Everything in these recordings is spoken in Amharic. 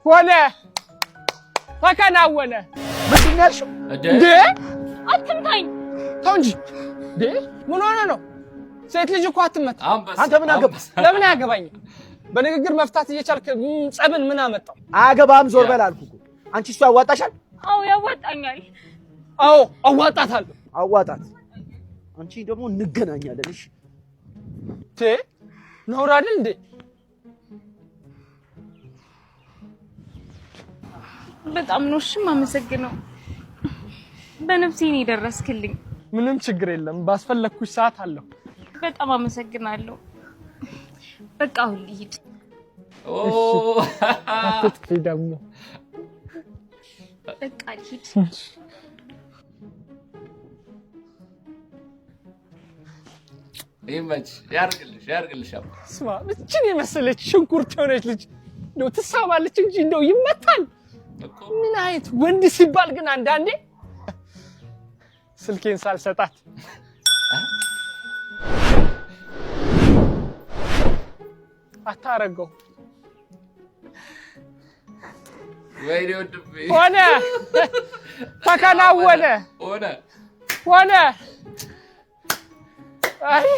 ሆነ፣ ተከናወነ። ምንድን ነው ያልሽው? እንዴ? አትምታኝ። ተው እንጂ እንዴ! ምን ሆነ ነው? ሴት ልጅ እኮ አትመታ። አንተ ምን አገባህ? ለምን አያገባኝም? በንግግር መፍታት እየቻልክ ጸብን ምን አመጣው? አያገባህም። ዞር በል አልኩህ እኮ። አንቺ እሱ ያዋጣሻል? አዎ፣ ያዋጣኛል። አዎ፣ አዋጣታለሁ። አዋጣት። አንቺ ደግሞ እንገናኛለን። እሺ? ቴ ነውር አይደል እንዴ? በጣም ነው እሺ የማመሰግነው። በነፍሴ ነው የደረስክልኝ። ምንም ችግር የለም። ባስፈለግኩሽ ሰዓት አለሁ። በጣም አመሰግናለሁ። በቃ አሁን ልሂድ። አትጥፊ ደግሞ። በቃ ልሂድ። ይመች፣ ያርግልሽ፣ ያርግልሽ አባ። ስማ፣ እችን የመሰለች ሽንኩርት የሆነች ልጅ እንደው ትሳባለች እንጂ እንደው ይመታል። እኮ። ምን አይነት ወንድ ሲባል ግን አንዳንዴ ስልኬን ሳልሰጣት አታረገው። ወይኔ ወንድሜ። ሆነ፣ ተከናወነ። ሆነ። ሆነ። አይ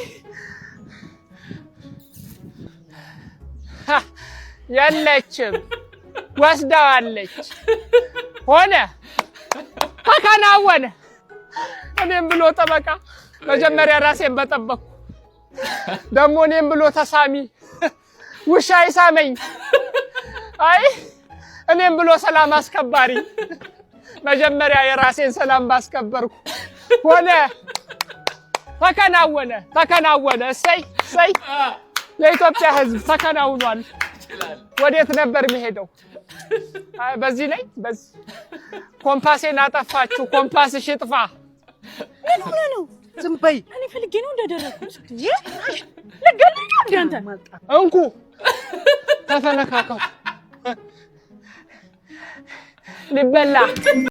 የለችም፣ ወስደዋለች። ሆነ፣ ተከናወነ። እኔም ብሎ ጠበቃ፣ መጀመሪያ ራሴን በጠበቅኩ። ደግሞ እኔም ብሎ ተሳሚ፣ ውሻ ይሳመኝ። አይ እኔም ብሎ ሰላም አስከባሪ፣ መጀመሪያ የራሴን ሰላም ባስከበርኩ። ሆነ፣ ተከናወነ፣ ተከናወነ። እሰይ እሰይ! የኢትዮጵያ ሕዝብ ተከናውኗል። ይችላል። ወዴት ነበር የሚሄደው? አይ በዚህ ላይ በዚህ ኮምፓሴን አጠፋችሁ። ኮምፓስሽ ይጥፋ። ምን ሆነ ነው? ዝም በይ። እኔ ፈልጌ ነው እንዳደረግኩት። ልገልኝ ነው እንደ አንተ? እንኩ ተፈነካከቱ ሊበላ።